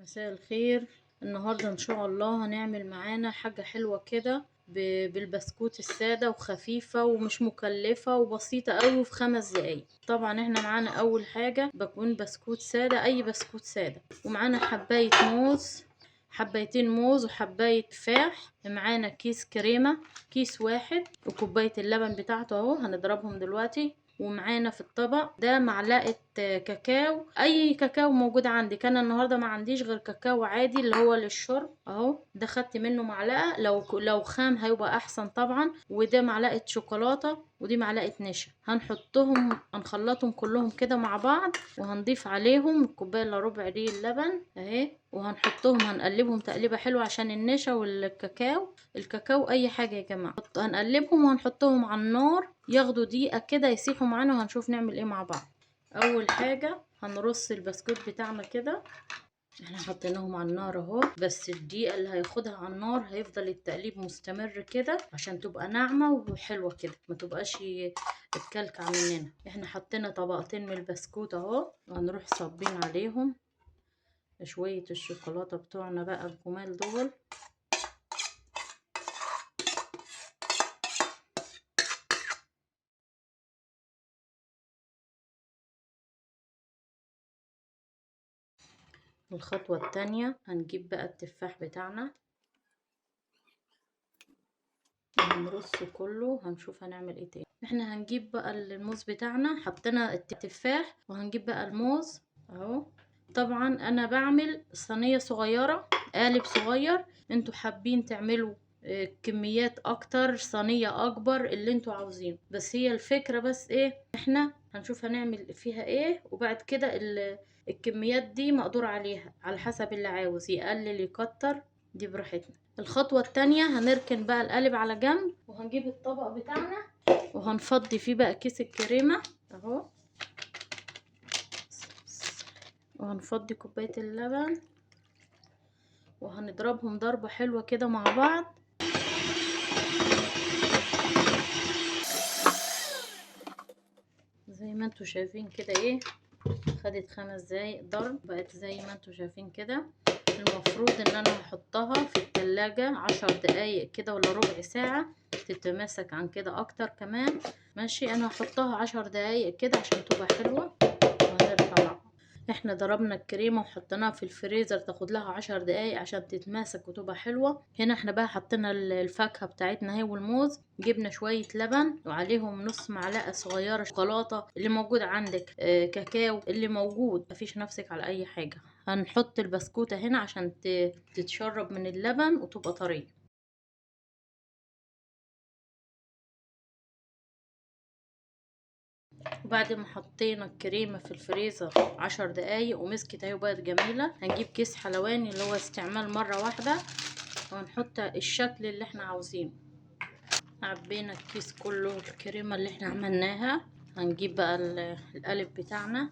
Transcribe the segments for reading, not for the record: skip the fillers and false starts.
مساء الخير. النهاردة ان شاء الله هنعمل معانا حاجة حلوة كده بالبسكوت السادة، وخفيفة ومش مكلفة وبسيطة قوي وفي 5 دقايق. طبعا احنا معانا اول حاجة بكون بسكوت سادة، اي بسكوت سادة، ومعانا حباية موز، حبايتين موز وحباية تفاح، معانا كيس كريمة كيس واحد وكوباية اللبن بتاعته اهو هنضربهم دلوقتي، ومعانا في الطبق ده معلقة كاكاو، اي كاكاو موجود عندك. انا النهارده ما عنديش غير كاكاو عادي اللي هو للشرب اهو، ده خدت منه معلقة، لو خام هيبقى احسن طبعا. وده معلقة شوكولاتة ودي معلقة نشا، هنخلطهم كلهم كده مع بعض، وهنضيف عليهم الكوباية الا ربع دي اللبن اهي، وهنحطهم هنقلبهم تقليبة حلوة عشان النشا والكاكاو، الكاكاو اي حاجة يا جماعة. هنقلبهم وهنحطهم على النار ياخدوا دقيقة كده يسيحوا معانا، وهنشوف نعمل ايه مع بعض. اول حاجة هنرص البسكوت بتاعنا كده، احنا حطيناهم على النار اهو، بس الدقيقة اللي هياخدها على النار هيفضل التقليب مستمر كده عشان تبقى ناعمة وحلوة كده، ما تبقاش اتكلكع مننا. احنا حطينا طبقتين من البسكوت اهو، وهنروح صابين عليهم شوية الشوكولاتة بتوعنا بقى الجمال دول. الخطوة التانية هنجيب بقى التفاح بتاعنا هنرصه كله، هنشوف هنعمل ايه تاني. احنا هنجيب بقى الموز بتاعنا، حطينا التفاح وهنجيب بقى الموز اهو. طبعا انا بعمل صينية صغيرة، قالب صغير، انتوا حابين تعملوا كميات اكتر، صينية اكبر، اللي انتوا عاوزينه، بس هي الفكرة بس ايه، احنا هنشوف هنعمل فيها ايه، وبعد كده الكميات دي مقدور عليها على حسب اللي عاوز يقلل يكتر، دي براحتنا. الخطوة التانية هنركن بقى القالب على جنب، وهنجيب الطبق بتاعنا وهنفضي فيه بقى كيس الكريمة اهو، وهنفضي كوباية اللبن، وهنضربهم ضربة حلوة كده مع بعض. زي ما انتوا شايفين كده ايه، خدت 5 دقايق ضرب، بقت زي ما انتوا شايفين كده. المفروض ان انا هحطها في التلاجة 10 دقايق كده ولا ربع ساعة، تتماسك عن كده اكتر كمان. ماشي، انا هحطها 10 دقايق كده عشان تبقى حلوة. وهنرفع، احنا ضربنا الكريمة وحطيناها في الفريزر تاخد لها 10 دقايق عشان تتماسك وتبقى حلوة. هنا احنا بقى حطينا الفاكهة بتاعتنا اهي والموز، جبنا شوية لبن وعليهم نص معلقة صغيرة شوكولاتة اللي موجود عندك، كاكاو اللي موجود، مفيش نفسك على اي حاجة. هنحط البسكوتة هنا عشان تتشرب من اللبن وتبقى طرية. وبعد ما حطينا الكريمة في الفريزر 10 دقايق ومسكت اهي وبقت جميلة، هنجيب كيس حلواني اللي هو استعمال مرة واحدة، وهنحط الشكل اللي احنا عاوزينه. عبينا الكيس كله الكريمة اللي احنا عملناها. هنجيب بقى القالب بتاعنا،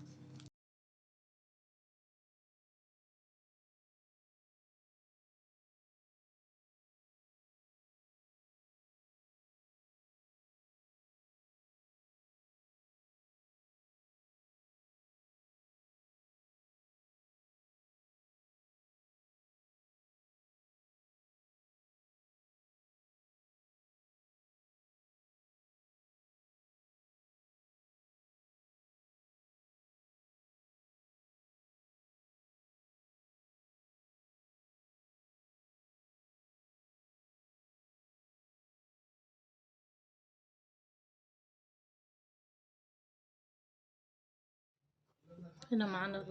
هنا معانا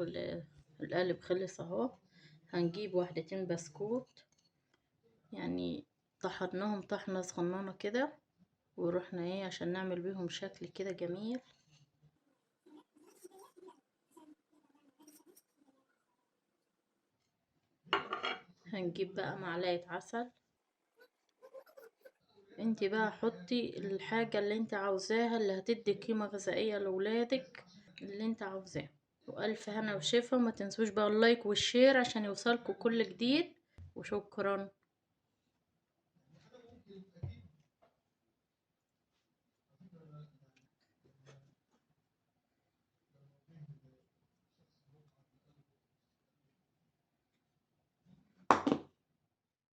القالب خلص اهو. هنجيب 2 بسكوت، يعني طحناهم طحنة صغننة كده، ورحنا ايه عشان نعمل بيهم شكل كده جميل. هنجيب بقى معلقة عسل، انتي بقى حطي الحاجة اللي انت عاوزاها اللي هتدي قيمة غذائية لولادك اللي انت عاوزاها. وألف هنا وشفا، وما تنسوش بقى ال like وال share عشان يوصلكوا كل جديد، وشكرا.